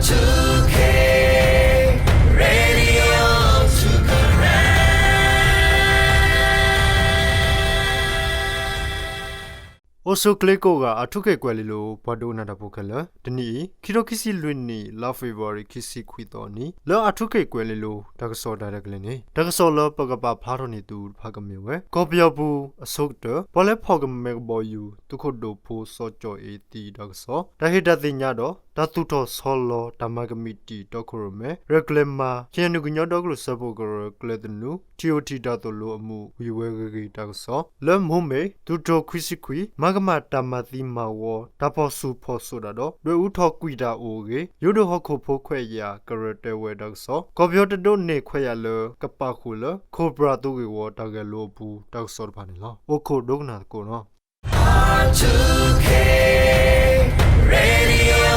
Radio အိၣ်ဆူၣ်ချ့ကိးဂၤ အၣ်ထူခ့ၣ်ကွဲၤလ့လိၤ ပှၤဒိကနၣ်တၢ်ဖိခဲလၢာ်, တနံၤအံၤ ခံထိခံဆံလွံၢ်နံၣ် လါဖ့ၤဘြူၤအါရံၤ ခံဆံခွံသီအနံၤ လၢအၣ်ထူခ့ၣ်ကွဲၤလ့လိၤ တၢ်ကစီၣ်တၢ်ရဲၣ်တၢ်ကျဲၤန့ၣ် တၢ်ကစီၣ်လၢပကပာ်ဖျါထီၣ်န့ၢ်သုတဖၣ်ကမ့ၢ်ဝဲ ကီၢ်ပယီၤပူၤအဆိကတၢၢ် ပှၤလၢဖီၣ်ကမဲကဘီယူၤ သုးခိၣ်ဒိၣ်ဖိစီၤကၠီၣ်အ့သံတၢ်ကစီၣ်, တၢ်ဟ့ၣ်တၢ်သ့ၣ်ညါဒီး တၢ်သူၣ်ထီၣ်ဆီလီၤတၢ်မၤကမံးတံာ်တီခိၣ်ရိၣ်မဲ ရဲၣ်ကျဲၤမၤ ခ့ၣ်အဲၣ်ယူၣ်ကညီဒီကလုာ်စၢဖှိၣ်ကရၢ ကျဲသနူ ထံၣ်အိၣ်ထံၣ်တၢ်သိၣ်လိအမူး ဝံၤဝဲဂ့ၤဂ့ၤတၢ်ကစီၣ်, လၢမိၢ်မ့ၢ် သုးတြိၤခွံဆံခွံ မၤကမၣ်တၢ်မၤသံမၤဝီ တၢ်ဖီၣ်ဆူၣ်ဖီၣ်စိးတၢ်ဒီး ဒွဲၣ်အူထီၣ်ကွံာ်တၢ်အိၣ်အဂ့ၢ် ယိၤဒိၣ်ဟီၣ်ခိၣ်ဖိခွဲးယာ်ကရၢတဲဝဲတၢ်ကစီၣ်, ကီၢ်ပယီၤတဒိးန့ၢ်ခွဲးယာ်လၢကပာ်ဃုာ်လၢ ခိၣ်ပြၢ်သုးဂ့ၢ်ဝီတၢ်ဂဲၤလိအပူၤ တၢ်ကစီၣ်တဖၣ်န့ၣ်လီၤ. အိၣ်ခိးဒိကနၣ်သကိးနီၤ. Radio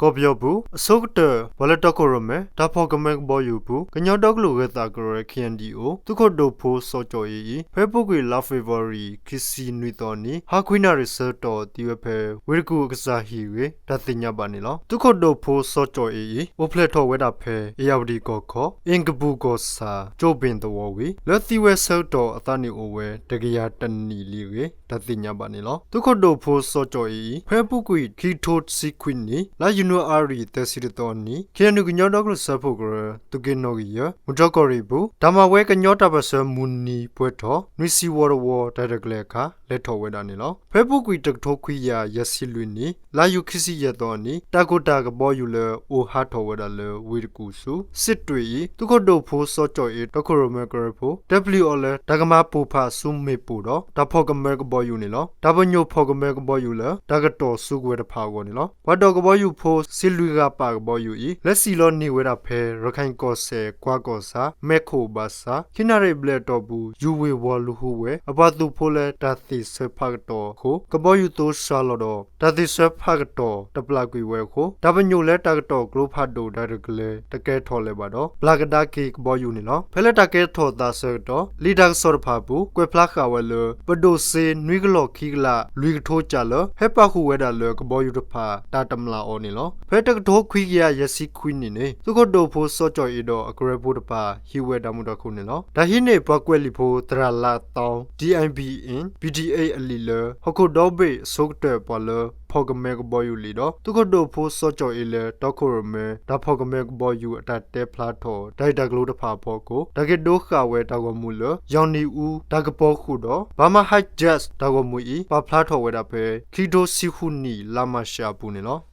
ကီၢ်ပယီၤပူၤ အဆိကတၢၢ် ပှၤလၢတီခိၣ်ရိၣ်မဲ တၢ်ဖီၣ်ကမဲကဘီယူၤအပူၤ ကညီဒီကလုာ်ဂၢၤသးကရၢ ခ့ၣ်အဲၣ်ယူၣ် သုးခိၣ်ဒိၣ်ဖိစီၤကၠီၣ်အ့အံၤ ဖဲအပူၤကွံာ်လါဖ့ၤဘြူၤအါရံၤ ခံဆံနွံသီအနံၤ ဟါခွံနၣ်ရံၣ်ဆၢကတီၢ် သံဝဲဖဲ ဝ့ၢ်တကူၣ်အကစၢ်ဟံၣ်အဂ့ၢ် တၢ်သ့ၣ်ညါဘၣ်န့ၣ်လီၤ. သုးခိၣ်ဒိၣ်ဖိစီၤကၠီၣ်အ့အံၤ အိၣ်ဖျဲၣ်ထီၣ်ဝဲဒၣ်ဖဲ အ့ၣ်ယၣ်ဝတံၣ်ကီၢ်ခီ အ့ၣ်ကပူၣ်ကီၢ်ဆၣ် ကၠိၣ်ဘ့ၣ်သဝီဝံၤ လၢသံဝဲဆၢကတီၢ်အသးနံၣ်အိၣ်ဝဲ တကယၤတနံၣ်လံအဂ့ၢ် တၢ်သ့ၣ်ညါဘၣ်န့ၣ်လီၤ. သုးခိၣ်ဒိၣ်ဖိစီၤကၠီၣ်အ့အံၤ ဖဲအပူၤကွံာ်ခံကထိတဆံခွံနံၣ် လါယနူၤအါရံၤသၢဆံတသီအနံၤ ခ့ၣ်အဲၣ်ယူၣ်ကညီဒီကလုာ်စၢဖှိၣ်ကရၢ သုးက့နီၣ်ဂံၢ်ယဲၢ် မုၢ်တြီၢ်ကီၢ်ရ့ၣ်အပူၤ တၢ်မၤဝဲကညီတၢ်ပၢၢ်ဆၢမုၢ်နံၤပှဲၤထီၣ် နွံဆံဝီတဝီ တၢ်ရဲၣ်တၢ်ကျဲၤအခါ လဲၤထီၣ်ဝဲဒၣ်န့ၣ်လီၤ. ဖဲအပူၤကွံာ်တကထိခွံကယၤယဲၢ်ဆံလွံၢ်နံၣ် လါယူၤခံဆံယဲၢ်သီအနံၤ တၢ်ကိၢ်တၢ်ကဘီယူၤလၢအိၣ်ဟးထီၣ်ဝဲဒၣ်လၢဝ့ၢ်တကူၣ်ဆူ စစ်တွေအံၤ သုးခိၣ်ဒိၣ်ဖိစီၤကၠီၣ်အ့ တီခိၣ်ရိၣ်မဲကရၢဖိ တဲပျံၤအီၤလၢ တၢ်ကမၤပိၢ်ဖးဆူမ့ၣ်ပိၢ်ဒီး တၢ်ဖီၣ်ကမဲကဘီယူၤန့ၣ်လီၤ. တၢ်ပညိၣ်ဖီၣ်ကမဲကဘီယူၤလၢ တၢ်ကတီၢ်ဆူကဝဲၤတဖၣ်အဂီၢ်န့ၣ်လီၤ. ပှၤဒိးကဘီယူၤဖိ စံးလွံၢ်ဂၤပာ်ကဘီယူၤအံၤ လဲၤစံၣ်လီၤန့ၢ်ဝဲဒၣ်ဖဲ ရခၢၣ်ကီၢ်စဲၣ် ကွၢ်ကီၢ်ဆၣ် မဲၢ်ခိၣ်ဘၣ်ဆၣ် ခံနၣ်ရံၣ်ဘျဲၣ်အတီၢ်ပူၤ ယူၤဝ့ၢ်ဝီၤလူၤဟူဝဲ အပှၤသုးဖိလၢတၢ်သ့ၣ်ဆၢဖးကတီၢ်အဃိ ကဘီယူၤသိစှၤလီၤဒီး တၢ်သ့ၣ်ဆၢဖးကတီၢ်တပျၢ်ကွံာ်ဝဲအဃိ တၢ်ပညိၣ်လၢတၢ်ကတီၢ်ကျိဖးဒိၣ်တၢ်ရဲၣ်တၢ်ကျဲၤ တကဲထီၣ်လၢၤဘၣ်ဒီး ပျၢ်ကဒါက့ၤကဘီယူၤန့ၣ်လီၤ. ဖဲလၢတၢ်ကဲထီၣ်သးဆၢကတီၢ် လံာ်တၢ်ကစီၣ်တဖၣ်အပူၤ ကွဲးဖျါဃာ်ဝဲလၢ ပဒိၣ်စ့နွံကလီၢ်ခံကလး လွံၢ်ကထိကၢ်လၢ ဟဲပာ်ဃုာ်ဝဲဒၣ်လၢကဘီယူၤတဖၣ် တၢ်တမျၢ်အီၤန့ၣ်လီၤ. ဖဲတကထိခွံကယၤယဲၢ်ဆံခွံနံၣ်န့ၣ် သုးခိၣ်ဒိၣ်ဖိစီၤကၠီၣ်အ့ဒီးအကရၢဖိတဖၣ် ဟံးဝဲတၢ်မုာ်တၢ်ခုၣ်န့ၣ်လီၤ. တၢ်ဟံးန့ၢ်ပှၤကွဲးလံာ်ဖိ သရၣ်လါသီ DIBM BDA အလံာ်လၢ ဟီၣ်ခိၣ်ဒီဘ့ၣ်အဆိကတၢၢ် ပှၤလၢဖီၣ်ကမဲကဘီယူၤလံဒီး သုးခိၣ်ဒိၣ်ဖိစီၤကၠီၣ်အ့လၢ တီခိၣ်ရိၣ်မဲ တၢ်ဖီၣ်ကမဲကဘီယူၤအတၢ်တဲဖျါထီၣ် တၢ်ဂ့ၢ်တၢ်ကျိၤတဖၣ်အဖီခိၣ် တၢ်က့ၤဒိဃာ်ဝဲတၢ်ဂီၤမူလၢ ယီၢ်နံၣ်အူတၢ်ကပီၤဃုာ်ဒီး Burma High Jazz တၢ်ဂီၤမူအံၤ ပာ်ဖျါထီၣ်ဝဲဒၣ်ဖဲ ခံကထိဆံဃုနံၣ် လါမၢ်ၡးအပူၤန့ၣ်လီၤ.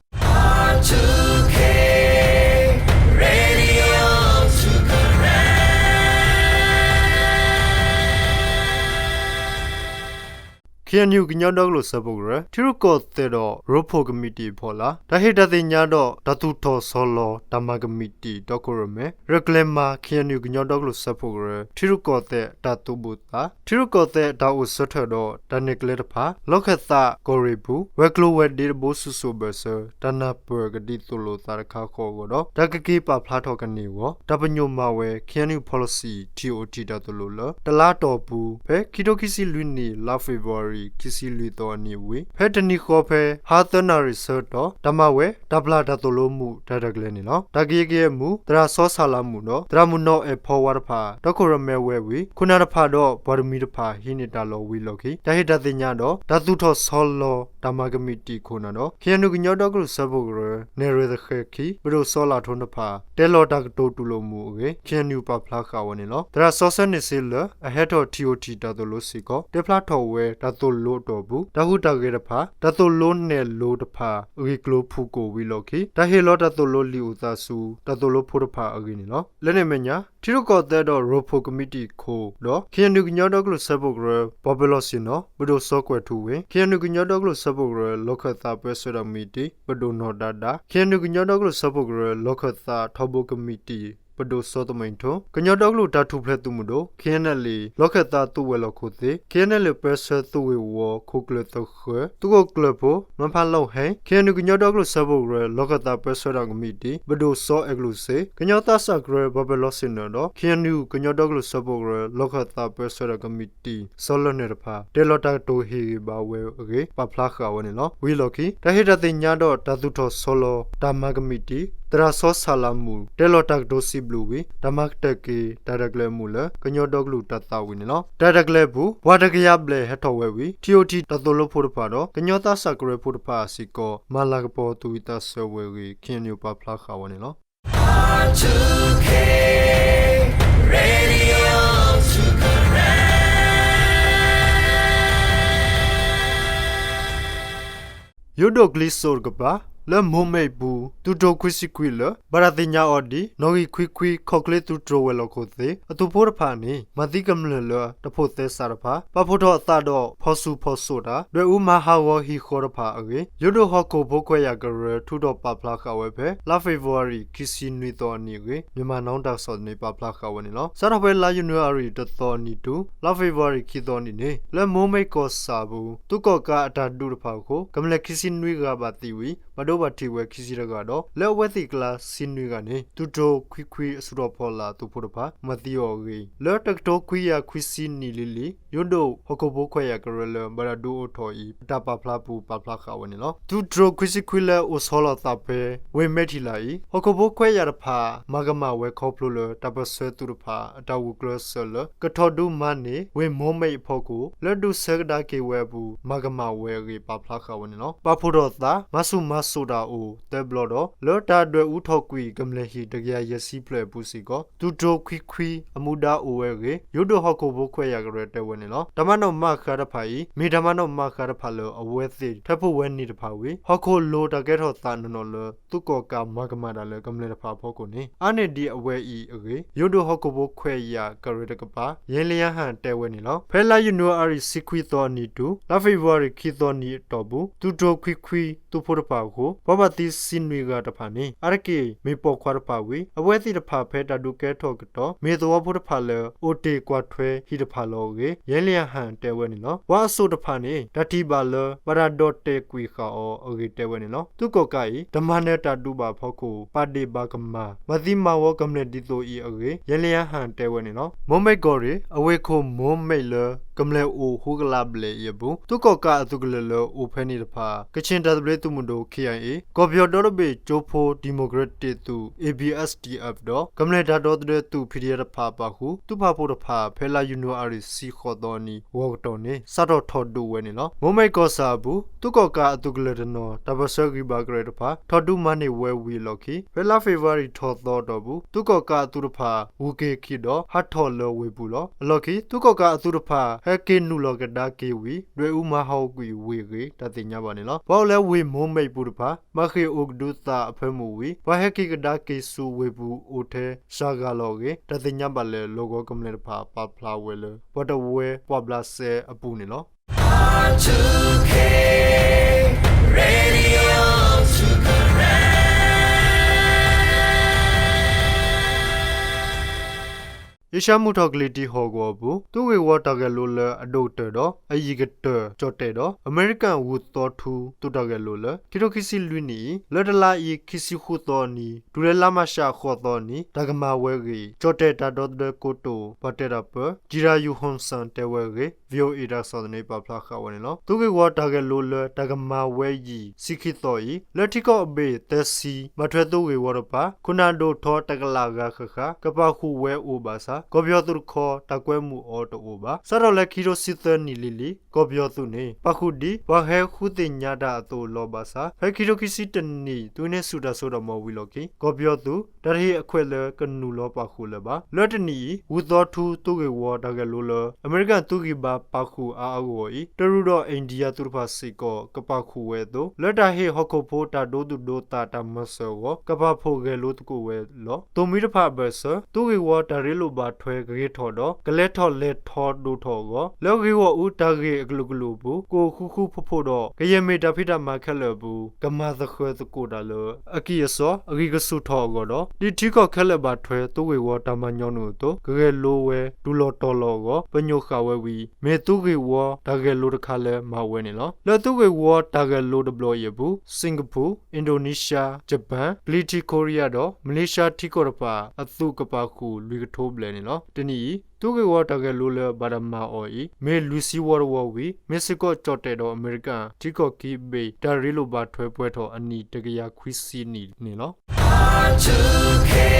KNU ကညီဒီကလုာ်စၢဖှိၣ်ကရၢ ထံရူၢ်ကီၢ်သဲးဒီး ရိဖှိၣ်ကမံးတံာ်အဖီလာ် တၢ်ဟ့ၣ်တၢ်သ့ၣ်ညါဒီး တၢ်သူၣ်ထီၣ်ဆီလီၤ တၢ်မၤကမံးတံာ်တီခိၣ်ရိၣ်မဲ ရဲၣ်ကျဲၤမၤ KNU ကညီဒီကလုာ်စၢဖှိၣ်ကရၢ ထံရူၢ်ကီၢ်သဲးအတၢ်သူၣ်ဘူၣ်သး ထံရူၢ်ကီၢ်သဲးအတၢ်အိၣ်ဆၢထၢၣ်ဒီး တၢ်နဲၣ်ကျဲတဖၣ် လီၢ်ခၢၣ်သးကီၢ်ရ့ၣ်ပူၤ ဝဲၤကျိၤဝဲၤဒ့တဘိ စူၣ်စိၣ်ဘၢၣ်စၢၤ တၢ်နၢ်ပၢၢ်ကဒံသိၣ်လိသးတခါဃီအဂီၢ်ဒီး တၢ်ကက့ၤပာ်ဖျါထီၣ်ကန့ၢ်အဂီၢ် တၢ်ပညိၣ်မၤဝဲ KNU Policy ထံၣ်အိၣ်ထံၣ်တၢ်သိၣ်လိလၢ တလါအတီၢ်ပူၤ ဖဲခံထိခံဆံလွံၢ်နံၣ် လါဖ့ၤဘြူၤအါရံၤ ခံဆံလွံၢ်သီအနံၤဝံၤ ဖဲတနံၤဃီဖဲ ဟါသၢနၣ်ရံၣ်ဆၢကတီၢ် တၢ်မၤဝဲတၢ်ပျၢ်တၢ်သိၣ်လိမူးတၢ်ရဲၣ်တၢ်ကျဲၤန့ၣ်လီၤ. တၢ်ကယဲၢ်ကယဲၢ်မူး သရၣ်စီၤဆၣ်လးမူးဒီး သရၣ်မုၣ်နီၢ်အဲၣ်ဖီဝါတဖၣ် တီခိၣ်ရိၣ်မဲဝဲဝံၤ ခိၣ်နၢ်တဖၣ်ဒီးပှၤတမှံၤတဖၣ် ဟံးန့ၢ်တၢ်လီၢ်ဝံၤလီၢ်ခံ တၢ်ဟ့ၣ်တၢ်သ့ၣ်ညါဒီး တၢ်သူၣ်ထီၣ်ဆီလီၤ တၢ်မၤကမံးတံာ်ခိၣ်နၢ်ဒီး KNU ကညီဒီကလုာ်စၢဖှိၣ်ကရၢ နဲၣ်ရွဲၣ်သဃဲၤခံ ပဒိၣ်စီၤလးထိတဖၣ် တဲလီၤတၢ်ကတိၤတူၢ်လိာ်မူးအဂ့ၢ် KNU ပာ်ဖျါဃာ်ဝဲန့ၣ်လီၤ. သရၣ်စီၤစၢန့ၣ်စ့လၢ အဟဲထီၣ်ထံၣ်အိၣ်ထံၣ်တၢ်သိၣ်လိစ့ၢ်ကီး တဲဖျါထီၣ်ဝဲတၢ်သိၣ်လိအတီၢ်ပူၤ တၢ်ဟူးတၢ်ဂဲၤတဖၣ် တၢ်သိၣ်လိနဲၣ်လိတဖၣ် အဂ့ၢ်ကျိၤဖုၣ်ကိာ်ဝံၤလီၢ်ခံ တၢ်ဟ့ၣ်လီၤတၢ်သိၣ်လိလံာ်အိၣ်သးဆူ တၢ်သိၣ်လိဖိတဖၣ်အဂ့ၢ်န့ၣ်လီၤ. လၢန့ၣ်အမဲာ်ညါ ထံရူၢ်ကီၢ်သဲးဒီးရိဖှိၣ်ကမံးတံာ်ခိၣ်ဒီး KNU ကညီဒီကလုာ်စၢဖှိၣ်ကရၢ ပှၤပၢၤလီၢ်ဆ့ၣ်နီၤ ပဒိၣ်စီၤကွဲၤထူဝ့ KNU ကညီဒီကလုာ်စၢဖှိၣ်ကရၢ လီၢ်ခၢၣ်သးပၢဆှၢတၢ်ကမံးတံာ် ပဒိၣ်နီၢ်ဒါဒါ KNU ကညီဒီကလုာ်စၢဖှိၣ်ကရၢ လီၢ်ခၢၣ်သးထီဘိကမံးတံာ် ပဒိၣ်စီၤသမ့ၣ်ထိၣ်, ကညီဒီကလုာ်တၢ်ထူၣ်ဖျဲးသုးမုၢ်ဒိၣ် ခ့ၣ်အဲၣ်အၣ်လ့ၣ် လီၢ်ခၢၣ်သးသုးဝဲၤလီၢ်ခိၣ်သ့ၣ် ခ့ၣ်အဲၣ်အၣ်လ့ၣ် ပၢဆှၢသုးဂ့ၢ်ဝီ ခိၣ်ကျၢၢ်သဃၢၤ သုးခိၣ်ကျၢၢ်ဖိ မၢဖးလီၣ်ဟဲ, ခ့ၣ်အဲၣ်ယူၣ် ကညီဒီကလုာ်စၢဖှိၣ်ကရၢ လီၢ်ခၢၣ်သးပၢဆှၢတၢ်ကမံးတံာ် ပဒိၣ်စီၤအဲၣ်ကလူးစ့, ကညီသးစၢ်ကရၢ ပှၤပၢၤလီၢ်ဆ့ၣ်နီၤဒီး ခ့ၣ်အဲၣ်ယူၣ် ကညီဒီကလုာ်စၢဖှိၣ်ကရၢ လီၢ်ခၢၣ်သးပၢဆှၢတၢ်ကမံးတံာ် စီၤလၢၢ်နၢၣ်တဖၣ် တဲလီၤတၢ်ကတိၤဟ့ၣ်ဂံၢ်ဘါဝဲအဂ့ၢ် ပာ်ဖျါဃာ်ဝဲန့ၣ်လီၤ. ဝံၤအလီၢ်ခံ တၢ်ဟ့ၣ်တၢ်သ့ၣ်ညါဒီးတၢ်သူၣ်ထီၣ်ဆီလီၤတၢ်မၤကမံးတံာ် သရၣ်စီၤဆၣ်လၤမူၣ် တဲလီၤတၢ်ကတိၤစံးဘျုးဝံၤ တၢ်မၤကတၢၢ်က့ၤ တၢ်ရဲၣ်တၢ်ကျဲၤအမူးလၢ ကညီဒီကလုာ်တၢ်သးဝံၣ်န့ၣ်လီၤ. တၢ်ရဲၣ်တၢ်ကျဲၤအပူၤ ပှၤတကယၤဘျဲၣ်ဟဲထီၣ်ဝဲဝံၤ ထံၣ်အိၣ်ထံၣ်တၢ်သိၣ်လိဖိတဖၣ်ဒီး ကညီသးစၢ်ကရၢဖိတဖၣ်အစ့ၢ်ကီး မၤလၤကပီၤသူၣ်ဝံၣ်သးဆၢဝဲအဂ့ၢ် ခ့ၣ်အဲၣ်ယူၣ် ပာ်ဖျါဃာ်ဝဲန့ၣ်လီၤ. ယိၣ်ဒိၣ်ကလံၤစိးတကပၤ လၢမိၢ်မ့ၣ်အပူၤ သုးတြိၤခွံဆံခွံလၢ ဘၣ်တၢ်သ့ၣ်ညါအီၤဒ် နီၣ်ဂံၢ်ခွံခွံ ခီၣ်ချ့သုးတြိၤဝဲၤလီၢ်ခိၣ်သ့ၣ် အသုးဖိတဖၣ်န့ၣ် မၤသံကမျၢၢ်လၢတဖိးသဲစးတဖၣ် ပာ်ဖှိၣ်ထီၣ်အသးဒီးဖီၣ်ဆူၣ်ဖီၣ်စိးတၢ် ဒွဲၣ်အူမၤဟးဂီၤဟံၣ်ဃီတဖၣ်အဂ့ၢ် ယိၣ်ဒိၣ်ဟီၣ်ခိၣ်ဖိခွဲးယာ်ကရၢ ထုးထီၣ်ပာ်ဖျါဃာ်ဝဲဖဲ လါဖ့ၤဘြူၤအါရံၤ ခံဆံနွံသီအနံၤအဂ့ၢ် Myanmar Now တၢ်ကစီၣ်န့ၣ် ပာ်ဖျါဃာ်ဝဲန့ၣ်လီၤ. စးထီၣ်ဖဲလါယနူၤအါရံၤတသီအနံၤတုၤ လါဖ့ၤဘြူၤအါရံၤခံသီအနံၤန့ၣ် လၢမိၢ်မ့ၣ်ကီၢ်ဆၣ်အပူၤ သုးကီၣ်ကးအတၢ်ဒုးတဖၣ်အဃိ ကမျၢၢ်ခံဆံနွံဂၤဘၣ်သံဝံၤ ဘၣ်ဒိဘၣ်ထံးဝဲခံဆံတဂၤဒီး လၢအဝဲသ့ၣ်အကျါဆံနွံဂၤန့ၣ် သုးတြိၤခွံခွံအဆူၣ်ထီၣ်ဖီလာ်အသုးဖိတဖၣ် မၤသံအီၤအဂ့ၢ် လၢတကထိခွံကယၤခွံဆံနံၣ်လံၤလံၤ ယိၣ်ဒိၣ်ဟီၣ်ခိၣ်ဖိခွဲးယာ်ကရၢလၢ ဘၣ်တၢ်ဒုးအိၣ်ထီၣ်အံၤ အတၢ်ပာ်ဖျါပူၤပာ်ဖျါဃာ်ဝဲန့ၣ်လီၤ. သုးတြိၤခွံဆံခွံလၢအိၣ်ဆီလီၤသးဖဲ ဝ့ၢ်မဲထံလးအံၤ ဟီၣ်ခိၣ်ဖိခွဲးယာ်တဖၣ် မၤကမၣ်ဝဲခီဖျိလၢ တၢ်ပၢၢ်ဆၢသုးတဖၣ် အတၢ်ဂုာ်ကျဲးစၢးလၢ ကထီၣ်ဒုးမၤန့ၢ် ဝ့ၢ်မိၢ်မ့ၣ်အဖီခိၣ် လၢဒုးဆၢကဒါက့ၤဝဲအပူၤ မၤကမၣ်ဝဲအဂ့ၢ် ပာ်ဖျါဃာ်ဝဲန့ၣ်လီၤ. ပာ်ဖှိၣ်ထီၣ်သး မၤဆူၣ်မၤစိးတၢ်အိၣ်သၢဘျီဒီး လၢတၢ်ဒွဲၣ်အူထီၣ်ကွံာ် ကမျၢၢ်ဟံၣ်တကယၤယဲၢ်ဆံဖျၢၣ်အပူၤစ့ၢ်ကီး သုးတြိၤခွံခွံ အမူဒါအိၣ်ဝဲအဂ့ၢ် ယိၣ်ဒိၣ်ဟီၣ်ခိၣ်ဖိခွဲးယာ်ကရၢတဲဝဲန့ၣ်လီၤ. တၢ်မၤနီၣ်မၤဃါတဖၣ်အံၤ မ့ၢ်တၢ်မၤနီၣ်မၤဃါတဖၣ်လၢ အဝဲသ့ၣ်ထဲးဖှိၣ်ဝဲန့ၣ်တဖၣ်ဝံၤ ဟီၣ်ခိၣ်လိၤတၢ်ကဲထီၣ်သးနီၢ်နီၢ်လၢ သုးကီၣ်ကးမၤကမၣ်တၢ်လၢကမျၢၢ်တဖၣ်အဖီခိၣ်န့ၣ် အါန့ၢ်ဒံးအဝဲအံၤအဂ့ၢ် ယိၣ်ဒိၣ်ဟီၣ်ခိၣ်ဖိခွဲးယာ်ကရၢတကပၤ ယဲလၢယဟၣ်တဲဝဲန့ၣ်လီၤ. ဖဲလါယနူၤအါရံၤဆံခွံသီအနံၤတုၤ လါဖ့ၤဘြူၤအါရံၤခံသီနံၤအတီၢ်ပူၤ သုးတြိၤခွံခွံသုးဖိတဖၣ်အဃိ ပှၤဘၣ်သံဆံနွံဂၤတဖၣ်န့ၣ် အါတက့ၢ်မ့ၢ်ပိာ်ခွါတဖၣ်ဝံၤ အဝဲသ့ၣ်တဖၣ်ဖဲတၢ်ဒုးကဲထီၣ်ကတီၢ် မ့ၢ်သဝီဖိတဖၣ်လၢ အိၣ်တ့ၢ်ကွၢ်ထွဲဟံၣ်တဖၣ်လီၤအဂ့ၢ် ယဲလၢယဟၣ်တဲဝဲန့ၣ်လီၤ. ပှၤအစိၣ်တဖၣ်န့ၣ် တၢ်ထံၣ်ဘၣ်လၢ ဘၣ်တၢ်ဒီၣ်တဲာ်ကွံာ်ဃာ်အီၤအဂ့ၢ်တဲဝဲန့ၣ်လီၤ. သုးကီၣ်ကးအံၤ တမၤနၢၤတၢ်ဒုးဘၣ်အဖီခိၣ် ပာ်ဒ့ၣ်ဘၣ်ကမၣ် မၤသံမၤဝီကမျၢၢ်ဒ်သိးအံၤအဂ့ၢ် ယဲလၢယဟၣ်တဲဝဲန့ၣ်လီၤ. မိၢ်မ့ၣ်ကီၢ်ရ့ၣ် အဝ့ၢ်ခိၣ်မိၢ်မ့ၣ်လၢ ကမျၢၢ်အိၣ်ဃုကလးဘျဲၣ်အံၤအပူၤ သုးကီၣ်ကးအသုးကလၢၢ်လၢအိၣ်ဖဲန့ၣ်တဖၣ် ကချ့ၣ်တၢ်သဘျ့သုးမုၢ်ဒိၣ် ခ့ၣ်အၣ်အ့ၣ်, ကီၢ်ပယီၤဒီတဘ့ၣ်ကၠိဖိ ဒံၣ်မိၣ်ကရ့းတ့ၣ်သုး A B S D F ဒီး ကမျၢၢ်တၢ်ဒီသဒၢသုး P D F တဖၣ်ပာ်ဃုာ် သုးပာ်ဖှိၣ်တဖၣ် ဖဲလါယနူၤအါရံၤဆံဃိးသီအနံၤ ဂီၤကတီၢ်န့ၣ် စးထီၣ်ထီၣ်ဒုးဝဲန့ၣ်လီၤ. မိၢ်မ့ၣ်ကီၢ်ဆၣ်အပူၤ သုးကီၣ်ကးအသုးကလၢၢ်တနီၤ တၢ်ပၢၢ်ဆၢဂံၢ်ဘါကရၢတဖၣ် ထီၣ်ဒုးမၤန့ၢ်ဝဲဝံၤအလီၢ်ခံ ဖဲလါဖ့ၤဘြူၤအါရံၤထီၣ်သီအတီၢ်ပူၤ သုးကီၣ်ကးအသုးတဖၣ် ဂုၤက့ၤခံဒီး ဟးထီၣ်လၢဝ့ၢ်ပူၤလီၤ. အလီၢ်ခံ သုးကီၣ်ကးအသုးတဖၣ် ဟဲက့ၤနုာ်လီၤကဒါက့ၤဝံၤ ဒွဲၣ်အူမၤဟးဂီၤကွံာ်ဝ့ၢ်အဂ့ၢ် တၢ်သ့ၣ်ညါဘၣ်န့ၣ်လီၤ. ပှၤအိၣ်လၢဝ့ၢ်မိၢ်မ့ၣ်အပူၤတဖၣ် ဘၣ်ဃ့ၢ်အိၣ်ကဒုသးအဖၢမုၢ်ဝံၤ ပှၤဟဲက့ၤကဒါက့ၤဆူဝ့ၢ်ပူၤအိၣ်ထဲ စှၤဂၤလီၤအဂ့ၢ် တၢ်သ့ၣ်ညါဘၣ်လၢ လီၢ်ကဝီၤကမျၢၢ်တဖၣ် ပာ်ဖျါဝဲလၢ ပှၤတဝၢပှာ်ဘျးစဲအပူၤန့ၣ်လီၤ. အ့ရှါမုၢ်ထီၣ်ကလံၤထံးဟီၣ်ကဝီၤအပူၤ သုးဂ့ၢ်ဝီတၢ်ဂဲၤလိလၢအဒိၣ်ကတၢၢ်ဒီး အယံၤကတၢၢ် ကၠီၣ်တဲၣ်ဒီး အမဲရကၤဂုၢ်သီထူ သုးတၢ်ဂဲၤလိလၢ ခံထိခံဆံလွံၢ်နံၣ်အံၤ လၢတလါအံၤ ခံဆံဃုသီအနံၤ တုၤလၢလါမးရှးဃိးသီအနံၤ တၢ်ကမၤဝဲအဂ့ၢ် ကၠီၣ်တဲၣ်တၢ်ဒီသဒၢကိတိာ် ပှၤတဲတၢ်ပၢ ကံရၤယူၤဟိၣ်စၣ် တဲဝဲအဂ့ၢ် VOA တၢ်ကစီၣ်သန့ ပာ်ဖျါဃာ်ဝဲန့ၣ်လီၤ. သုးဂ့ၢ်ဝီတၢ်ဂဲၤလိလၢ တၢ်ကမၤဝဲယံၤ ဆံခံသီအံၤ လၢထံကီၢ်အဘ့ၣ်သၢဆံ ဘၣ်ထွဲသုးဂ့ၢ်ဝီတဖၣ် ခိၣ်နၢ်ဒိၣ်ထီတကလးဂၤဃၣ်ဃၣ် ကပာ်ဃုာ်ဝဲအိၣ်ဘၣ်ဆၣ် ကီၢ်ပယီၤသုးတခီ တၢ်ကွဲမုာ်အီၤတအိၣ်ဘၣ်. စးထီၣ်လၢခံထိဆံသၢနံၣ်လံၤလံၤ ကီၢ်ပယီၤသုးန့ၣ် ပာ်ဃုာ်ဒ် ပှၤဟဲဃုသ့ၣ်ညါတၢ်အသိးအလီၢ်ဘၣ်ဆၣ် ဖဲခံထိခံဆံတနံၣ် သုးဟံးန့ၢ်ဆူၣ်တၢ်စိတၢ်ကမီၤဝံၤအလီၢ်ခံ ကီၢ်ပယီၤသုး တၢ်တဟ့ၣ်အခွဲးလၢကနုာ်လီၤပာ်ဃုာ်လၢၤဘၣ်. လၢတနံၣ်အံၤ ဂုၢ်သီထူသုးဂ့ၢ်ဝီတၢ်ဂဲၤလိလၢ အမဲရကၤသုးဂံၢ်ဘါပာ်ဃုာ်အါအါဂီၢ်ဂီၢ်အံၤ တရူးဒီးအ့ၣ်ဒံယါသုးတဖၣ်စ့ၢ်ကီး ကပာ်ဃုာ်ဝဲအသိး လၢတၢ်ဟ့ၣ်ဟီၣ်ခိၣ်ဖိတၢ်ဒိသူၣ်ဒိသးတၢ်မၤစၢၤအဂီၢ် ကပာ်ဖှိၣ်ဂဲၤလိသကိးဝဲလီၤ. သိၣ်မှံတဖၣ်အဘၢၣ်စၢၤ သုးဂ့ၢ်ဝီတၢ်ရ့လိာ်ဘၣ် ထွဲကဂ့ၤထီၣ်ဒီး ကလဲၤထီၣ်လဲၤထီဒိၣ်ထီၣ်အဂီၢ် လၢဂ့ၢ်ဂီၢ်အူတၢ်ဂ့ၢ်အကလုာ်ကလုာ်အပူၤ ကအိၣ်ဃူဃူဖိးဖိးဒီး ကယဲၢ်မ့ၢ်တၢ်ဖံးတၢ်မၤခဲလၢာ်အပူၤ ကမၤသဃၢၤသကိးတၢ်လၢ အကံၢ်အစီအဂံၢ်ကဆူၣ်ထီၣ်အဂီၢ်ဒီး ဒ်ထံကီၢ်ခဲလၢာ်ဘၣ်ထွဲသုးဂ့ၢ်ဝီတၢ်မၤညီနုၢ်အသိး ကဂဲၤလိဝဲတုၤလီၤတီၤလီၤအဂီၢ် ပညိၣ်ဃာ်ဝဲဝံၤ မ့ၢ်သုးဂ့ၢ်ဝီတၢ်ဂဲၤလိတခါလၢမၤဝဲန့ၣ်လီၤ. လၢသုးဂ့ၢ်ဝီတၢ်ဂဲၤလိတဘျီအံၤအပူၤ စ့ၣ်ကပူၤ, အၣ်ဒိၣ်နံၣ်ၡါ, ယပၣ်, ပျံၤထံးခိရံယါဒီး မလ့ၡါထံကီၢ်တဖၣ် အသုးကပာ်ဃုာ်လွံၢ်ကထိဘျဲၣ်န့ၣ်လီၤ. တနံၣ်အံၤ သုးဂ့ၢ်ဝီတၢ်ဂဲၤလိလၢဘၣ်တၢ်မၤအီၤအံၤ မ့ၢ်လွံၢ်ဆံဝီတဝီဝံၤ မ့ၢ်စ့ၢ်ကီးကၠီၣ်တဲၣ်ဒီးအမဲရကၤ ထံကီၢ်ခံဘ့ၣ် တၢ်ရ့လိာ်ဘၣ်ထွဲပှဲၤထီၣ်အနံၣ်တကယၤခွံဆံနံၣ်န့ၣ်လီၤ.